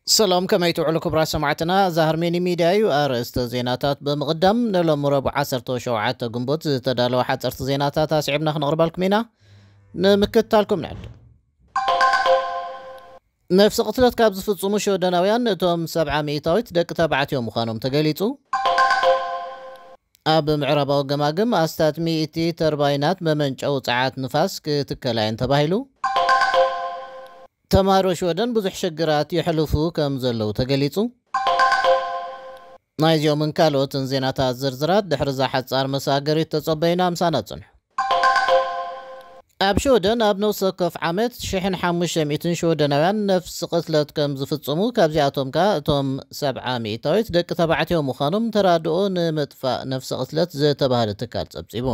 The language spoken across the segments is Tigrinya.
ሰላም፣ ከመይ ትውዕሉ ክቡራት ሰማዕትና? እዛ ሃርሜኒ ሚድያ እዩ። ኣርእስተ ዜናታት ብምቕዳም፣ ንሎሚ ረቡዕ ዓሰርተ ሸውዓተ ግንቦት ዝተዳለወ ሓፀርቲ ዜናታት ኣስዒብና ክነቕርበልኩም ኢና። ንምክትታልኩም ንዕድም። ነፍሲ ቅትለት ካብ ዝፍጽሙ ሽወደናውያን እቶም ሰብዓ ሚእታዊት ደቂ ተባዕትዮ ምዃኖም ተገሊጹ። ኣብ ምዕራባዊ ገማግም ኣስታት ሚእቲ ተርባይናት መመንጨዊ ጸዓት ንፋስ ክትከላ እየን ተባሂሉ። ተማሃሮ ሽወደን ብዙሕ ሽግራት የሕልፉ ከም ዘለዉ ተገሊጹ። ናይዚኦምን ካልኦትን ዜናታት ዝርዝራት ድሕሪ እዛ ሓጻር መሳገሪት ተጸበዩና፣ ምሳና ጽንሑ። ኣብ ሽወደን ኣብ ነፍሲ ወከፍ ዓመት ሽሕን ሓሙሽተ ሚእትን ሽወደናውያን ነፍሲ ቅትለት ከም ዝፍጽሙ፣ ካብዚኣቶም ከኣ እቶም ሰብዓ ሚእታዊት ደቂ ተባዕትዮ ምዃኖም ተራድኦ ንምጥፋእ ነፍሲ ቅትለት ዝተባህለ ትካል ጸብጺቡ።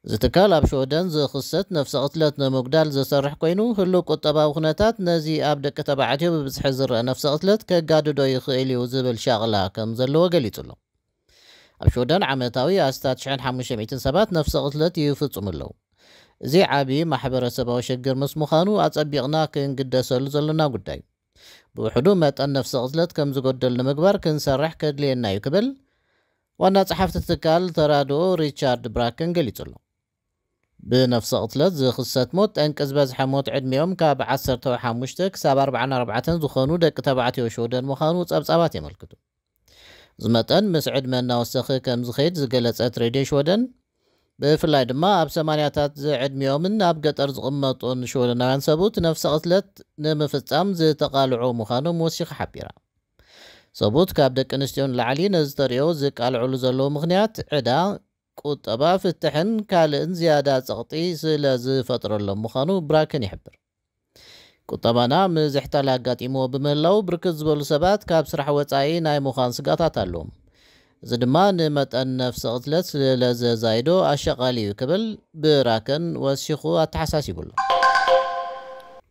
እዚ ትካል ኣብ ሽወደን ዝኽሰት ነፍሲ ቅትለት ንምጉዳል ዝሰርሕ ኮይኑ፣ ህሉው ቁጠባዊ ኩነታት ነዚ ኣብ ደቂ ተባዕትዮ ብብዝሒ ዝረአ ነፍሲ ቅትለት ከጋድዶ ይኽእል እዩ ዝብል ሻቕላ ከም ዘለዎ ገሊጹ ኣሎ። ኣብ ሽወደን ዓመታዊ ኣስታት ሽሕን ሓሙሽተ ሚእትን ሰባት ነፍሲ ቅትለት ይፍጽሙ ኣለዉ። እዚ ዓቢ ማሕበረሰባዊ ሽግር ምስ ምዃኑ፣ ኣጸቢቕና ክንግደሰሉ ዘሎና ጉዳይ እዩ። ብውሕዱ መጠን ነፍሲ ቅትለት ከም ዝጎደል ንምግባር ክንሰርሕ ከድልየና እዩ ክብል ዋና ጸሓፍቲ ትካል ተራድኦ ሪቻርድ ብራከን ገሊጹ ኣሎ። ብነፍሲ ቅትለት ዝኽሰት ሞት ጠንቂ ዝበዝሐ ሞት ዕድሚኦም ካብ ዓሰርተ ሓሙሽተ ክሳብ ኣርባዓን ኣርባዕተን ዝኾኑ ደቂ ተባዕትዮ ሽወደን ምዃኑ ጸብጻባት የመልክቱ። እዚ መጠን ምስ ዕድመ እናወሰኸ ከም ዝኸይድ ዝገለጸት ሬድዮ ሽወደን፣ ብፍላይ ድማ ኣብ ሰማንያታት ዝዕድሚኦምን ኣብ ገጠር ዝቕመጡን ሽወደናውያን ሰብኡት ነፍሲ ቅትለት ንምፍጻም ዝተቓልዑ ምዃኖም ወሲኻ ሓቢራ። ሰብኡት ካብ ደቂ ኣንስትዮ ንላዕሊ ነዚ ተርእዮ ዝቃልዑሉ ዘለዉ ምኽንያት ዕዳ፣ ቁጠባ፣ ፍትሕን ካልእን ዝያዳ ጸቕጢ ስለ ዝፈጥረሎም ምዃኑ ብራከን ይሕብር። ቁጠባና ምዝሕታል ኣጋጢምዎ ብምህላው፣ ብርክት ዝበሉ ሰባት ካብ ስራሕ ወጻኢ ናይ ምዃን ስጋታት ኣለዎም። እዚ ድማ ንመጠን ነፍሲ ቅትለት ስለ ዘዛይዶ ኣሸቓሊ እዩ ክብል ብራከን ወሲኹ ኣተሓሳሲቡ ኣሎ።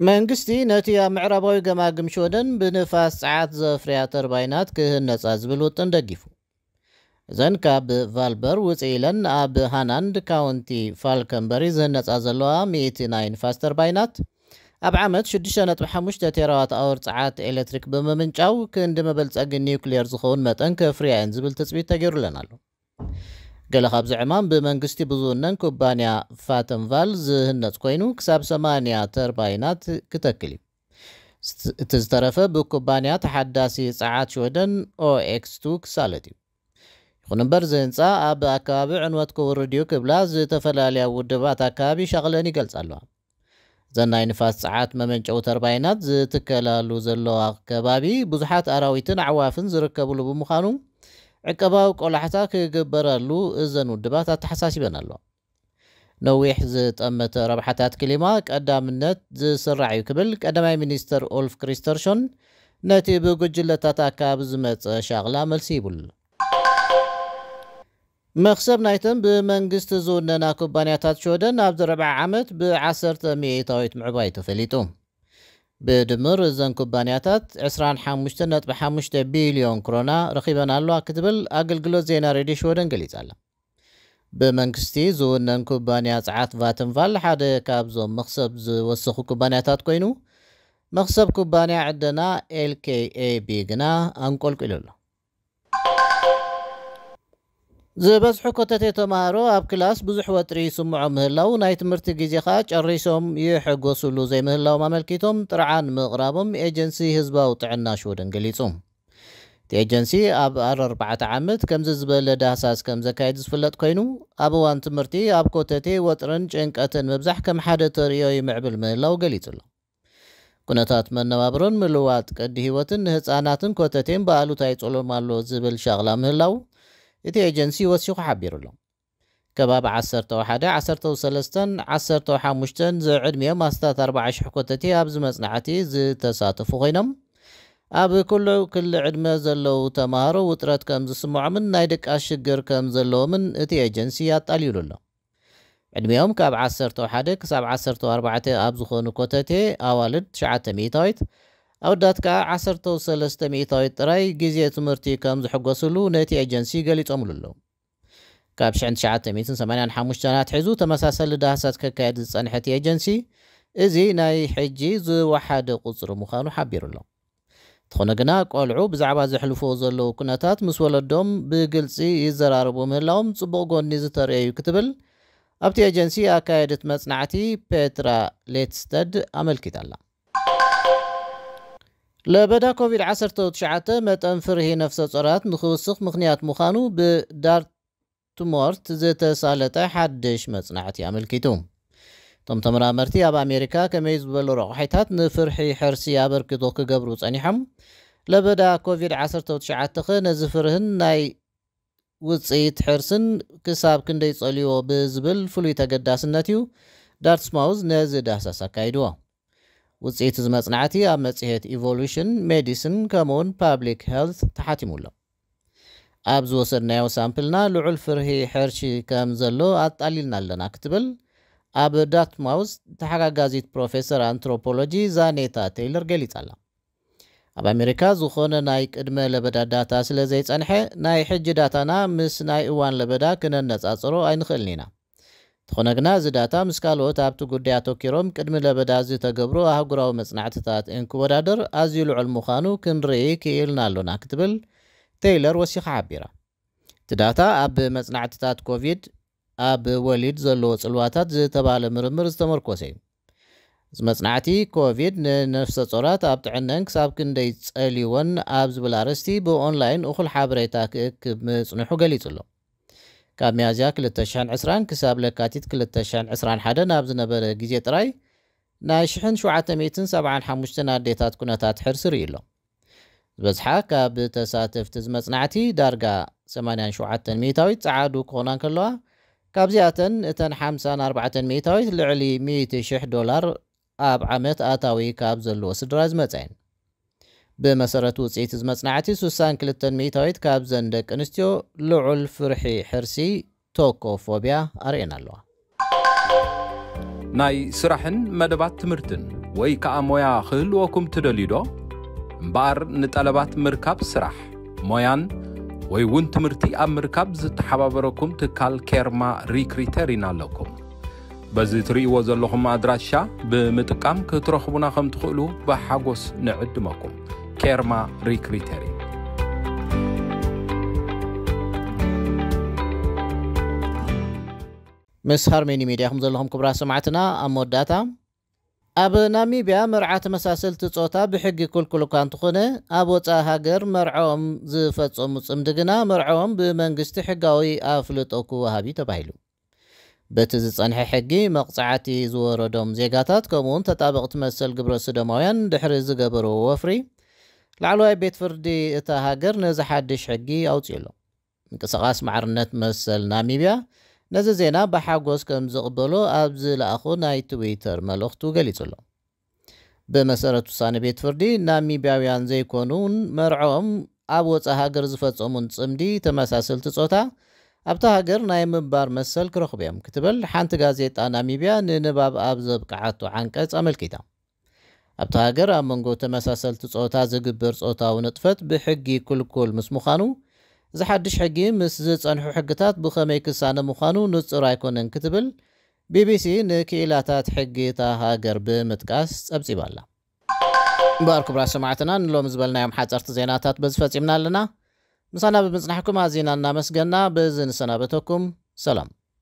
መንግስቲ ነቲ ኣብ ምዕራባዊ ገማግም ሽወደን ብንፋስ ጸዓት ዘፍርያ ተርባይናት ክህነጻ ዝብል ውጥን ደጊፉ። እዘን ካብ ቫልበር ውፅእ ኢለን ኣብ ሃናንድ ካውንቲ ፋልከንበሪ ዝህነፃ ዘለዋ ሚእቲ ናይ ንፋስ ተርባይናት፣ ኣብ ዓመት ሽዱሽተ ነጥቢ ሓሙሽተ ቴራዋት ኣወር ጸዓት ኤሌክትሪክ ብምምንጫው፣ ክንዲ መበልጸጊ ኒውክሌር ዝኸውን መጠን ከፍርያ እየን ዝብል ትጽቢት ተገይሩለን ኣሎ። ገለ ካብዚ ዕማም ብመንግስቲ ብዝውነን ኩባንያ ፋተንቫል ዝህነጽ ኮይኑ፣ ክሳብ ሰማንያ ተርባይናት ክተክል እዩ። እቲ ዝተረፈ ብኩባንያ ተሓዳሲ ጸዓት ሽወደን ኦኤክስ ቱ ክሳለጥ እዩ። ይኹን እምበር፣ እዚ ህንጻ ኣብ ኣከባቢ ዕንወት ክውርድ እዩ ክብላ ዝተፈላለያ ውድባት ኣከባቢ ሻቕለን ይገልጻ ኣለዋ። እዘን ናይ ንፋስ ጸዓት መመንጨዊ ተርባይናት ዝትከላሉ ዘለዋ ከባቢ ብዙሓት ኣራዊትን ኣዕዋፍን ዝርከብሉ ብምዃኑ፣ ዕቀባዊ ቆላሕታ ክግበረሉ እዘን ውድባት ኣተሓሳሲበን ኣለዋ። ነዊሕ ዝጠመተ ረብሓታት ክሊማ ቀዳምነት ዝስራዕ እዩ ክብል ቀዳማይ ሚኒስትር ኡልፍ ክሪስተርሾን ነቲ ብጉጅለታት ኣከባቢ ዝመጸ ሻቕላ መልሲ ይብሉ። መኽሰብ ናይተን ብመንግስቲ ዝውነና ኩባንያታት ሽወደን ኣብዚ ርብዓ ዓመት ብዓሰርተ ሚእታዊት ምዕባይ ተፈሊጡ። ብድምር እዘን ኩባንያታት ዕስራን ሓሙሽተ ነጥቢ ሓሙሽተ ቢልዮን ክሮና ረኺበን ኣለዋ ክትብል ኣገልግሎት ዜና ሬድዮ ሽወደን ገሊጻ ኣላ። ብመንግስቲ ዝውነን ኩባንያ ጸዓት ቫተንቫል ሓደ ካብዞም መኽሰብ ዝወሰኹ ኩባንያታት ኮይኑ፣ መኽሰብ ኩባንያ ዕደና ኤልኬኤቢ ግና ኣንቆልቂሉ ኣሎ። ዝበዝሑ ኮተቴ ተማሃሮ ኣብ ክላስ ብዙሕ ወጥሪ ይስምዖ ምህላው፣ ናይ ትምህርቲ ግዜ ኸኣ ጨሪሶም ይሕጎስሉ ዘይምህላዎም ኣመልኪቶም ጥርዓን ምቕራቦም ኤጀንሲ ህዝባዊ ጥዕና ሽወደን ገሊጹ። እቲ ኤጀንሲ ኣብ ኣርባዕተ ዓመት ከምዚ ዝበለ ዳህሳስ ከም ዘካየድ ዝፍለጥ ኮይኑ፣ ኣብ እዋን ትምህርቲ ኣብ ኮተቴ ወጥርን ጭንቀትን ምብዛሕ ከም ሓደ ተርእዮ ይምዕብል ምህላው ገሊጹ ኣሎ። ኩነታት መነባብሮን ምልዋጥ ቅዲ ህይወትን ንህጻናትን ኮተቴን ብኣሉታ ይጸሎም ኣሎ ዝብል ሻቕላ ምህላው እቲ ኤጀንሲ ወሲኹ ሓቢሩ ኣሎ። ከባቢ ዓሰርተ ሓደ፣ ዓሰርተ ሰለስተን ዓሰርተ ሓሙሽተን ዝዕድሚኦም ኣስታት ኣርባዓ ሽሕ ኮተቴ ኣብዚ መጽናዕቲ ዝተሳተፉ ኮይኖም፣ ኣብ ኩሉ ክሊ ዕድመ ዘለዉ ተማሃሮ ውጥረት ከም ዝስምዖምን ናይ ድቃስ ሽግር ከም ዘለዎምን እቲ ኤጀንሲ ኣጣሊሉ ኣሎ። ዕድሚኦም ካብ ዓሰርተ ሓደ ክሳብ ዓሰርተ ኣርባዕተ ኣብ ዝኾኑ ኮተቴ ኣዋልድ ትሽዓተ ሚእታዊት፣ ኣወዳት ከኣ ዓሰርተ ሰለስተ ሚእታዊት ጥራይ ግዜ ትምህርቲ ከም ዝሕጎስሉ ነቲ ኤጀንሲ ገሊጾምሉ ኣለዉ። ካብ ሽሕን ትሽዓተ ሚእትን ሰማንያን ሓሙሽተን ኣትሒዙ ተመሳሳሊ ዳህሳት ከካየድ ዝጸንሐ እቲ ኤጀንሲ፣ እዚ ናይ ሕጂ ዝወሓደ ቁጽሪ ምዃኑ ሓቢሩ ኣሎ። እንተኾነ ግና፣ ቆልዑ ብዛዕባ ዘሕልፍዎ ዘለዉ ኩነታት ምስ ወለዶም ብግልጺ ይዘራረቡ ምህላዎም ጽቡቕ ጎኒ ዝተርእየ እዩ ክትብል ኣብቲ ኤጀንሲ ኣካየድት መጽናዕቲ ፔትራ ሌትስተድ ኣመልኪታ'ላ። ለበዳ ኮቪድ ዓሰርተ ትሽዓተ መጠን ፍርሂ ነፍሰ ጾራት ንኽውስኽ ምኽንያት ምዃኑ ብዳርትሞርት ዝተሳለጠ ሓድሽ መጽናዕቲ ኣመልኪቱ። እቶም ተመራመርቲ ኣብ ኣሜሪካ ከመይ ዝበሉ ረቑሒታት ንፍርሒ ሕርሲ ኣበርክቶ ክገብሩ ጸኒሖም፣ ለበዳ ኮቪድ ዓሰርተ ትሽዓተ ኸ ነዚ ፍርህን ናይ ውጽኢት ሕርስን ክሳብ ክንደይ ጸልይዎ ብዝብል ፍሉይ ተገዳስነት እዩ ዳርትስማውዝ ነዚ ዳህሳስ ኣካይድዎ። ውጽኢት እዚ መጽናዕቲ ኣብ መጽሔት ኢቮሉሽን ሜዲሲን ከምኡውን ፓብሊክ ሄልት ተሓቲሙ ኣሎ። ኣብ ዝወሰድናዮ ሳምፕልና ልዑል ፍርሂ ሕርሺ ከም ዘሎ ኣጣሊልና ኣለና ክትብል ኣብ ዳርትማውዝ ተሓጋጋዚት ፕሮፌሰር ኣንትሮፖሎጂ ዛኔታ ቴይለር ገሊጻ ኣላ። ኣብ ኣሜሪካ ዝኾነ ናይ ቅድመ ለበዳ ዳታ ስለ ዘይጸንሐ፣ ናይ ሕጂ ዳታና ምስ ናይ እዋን ለበዳ ክነነጻጽሮ ኣይንኽእልን ኢና። እንተኾነ ግና፣ እዚ ዳታ ምስ ካልኦት ኣብቲ ጉዳይ ኣተኪሮም ቅድሚ ለበዳ ዝተገብሩ ኣህጉራዊ መጽናዕትታት እንክወዳደር ኣዝዩ ልዑል ምዃኑ ክንርኢ ክኢልና ኣሎና ክትብል ቴይለር ወሲኻ ሓቢራ። እቲ ዳታ ኣብ መጽናዕትታት ኮቪድ ኣብ ወሊድ ዘለዎ ጽልዋታት ዝተባለ ምርምር ዝተመርኮሰ እዩ። እዚ መጽናዕቲ ኮቪድ ንነፍሰ ጾራት ኣብ ጥዕነን ክሳብ ክንደይ ጸልይወን ኣብ ዝብል ኣርእስቲ ብኦንላይን እኹል ሓበሬታ ክእክብ ምጽንሑ ገሊጹ ኣሎ። ካብ ሚያዝያ ክልተ ሽሕን ዕስራን ክሳብ ለካቲት ክልተ ሽሕን ዕስራን ሓደን ኣብ ዝነበረ ግዜ ጥራይ ናይ ሽሕን ሸውዓተ ሚእትን ሰብዓን ሓሙሽተን ኣዴታት ኩነታት ሕርሲ ርእዩ ኣሎ። ዝበዝሓ ካብ ተሳተፍቲ እዚ መጽናዕቲ ዳርጋ ሰማንያን ሸውዓተን ሚእታዊት ጸዓዱ ክኾና እንከለዋ፣ ካብዚኣተን እተን ሓምሳን ኣርባዕተን ሚእታዊት ልዕሊ ሚእቲ ሽሕ ዶላር ኣብ ዓመት ኣታዊ ካብ ዘለዎ ስድራ ዝመጻ እየን። ብመሰረት ውጽኢት እዚ መጽናዕቲ፣ ስሳን ክልተን ሚእታዊት ካብዘን ደቂ ኣንስትዮ ልዑል ፍርሒ ሕርሲ፣ ቶኮፎብያ፣ ኣርእየን ኣለዋ። ናይ ስራሕን መደባት ትምህርትን ወይ ከኣ ሞያ ክህልወኩም ትደልዩ ዶ? እምበኣር፣ ንጠለባት ምርካብ ስራሕ፣ ሞያን ወይ እውን ትምህርቲ ኣብ ምርካብ ዝተሓባበረኩም ትካል ኬርማ ሪክሪተር ኢና ኣለኩም። በዚ ትርእይዎ ዘለኹም ኣድራሻ ብምጥቃም ክትረኽቡና ከም ትኽእሉ ብሓጎስ ንዕድመኩም። ኬርማ ሪክሪተር እዩ። ምስ ሃርሜኒ ሜድያ ኹም ዘለኹም ክቡራት ሰማዕትና፣ ኣብ መወዳእታ፣ ኣብ ናሚብያ መርዓ ተመሳሰልቲ ጾታ ብሕጊ ክልኩል እኳ እንተኾነ፣ ኣብ ወጻኢ ሃገር መርዓኦም ዝፈጸሙ ጽምዲ ግና መርዓኦም ብመንግስቲ ሕጋዊ ኣፍልጦ ክወሃብ እዩ ተባሂሉ። በቲ ዝጸንሐ ሕጊ፣ መቕጻዕቲ ዝወረዶም ዜጋታት፣ ከምኡውን ተጣበቕቲ መሰል ግብረ ሰዶማውያን ድሕሪ ዝገበርዎ ወፍሪ፣ ላዕለዋይ ቤት ፍርዲ እታ ሃገር ነዚ ሓድሽ ሕጊ ኣውጺኡ ኣሎ። ምንቅስቓስ ማዕርነት መሰል ናሚብያ ነዚ ዜና ብሓጎስ ከም ዝቕበሎ ኣብ ዝለኣኾ ናይ ትዊተር መልእኽቱ ገሊጹ ኣሎ። ብመሰረት ውሳነ ቤት ፍርዲ፣ ናሚብያውያን ዘይኮኑን መርዕኦም ኣብ ወጻኢ ሃገር ዝፈጸሙን ጽምዲ ተመሳሰልቲ ጾታ ኣብታ ሃገር ናይ ምንባር መሰል ክረኽቡ እዮም ክትብል ሓንቲ ጋዜጣ ናሚብያ ንንባብ ኣብ ዘብቅዓቶ ዓንቀጽ ኣመልኪታ። ኣብታ ሃገር ኣብ መንጎ ተመሳሰልቲ ጾታ ዝግበር ጾታዊ ንጥፈት ብሕጊ ክልኩል ምስ ምዃኑ፣ እዚ ሓድሽ ሕጊ ምስ ዝጸንሑ ሕግታት ብኸመይ ክሳነ ምዃኑ ንጹር ኣይኮነን ክትብል ቢቢሲ ንክኢላታት ሕጊ እታ ሃገር ብምጥቃስ ጸብጺባ ኣላ። እምበኣር ክቡራት ሰማዕትና፣ ንሎሚ ዝበልናዮም ሓጸርቲ ዜናታት በዚ ፈጺምና ኣለና። ምሳና ብምጽናሕኩም ኣዚና እናመስገና በዚ ንሰናበተኩም። ሰላም።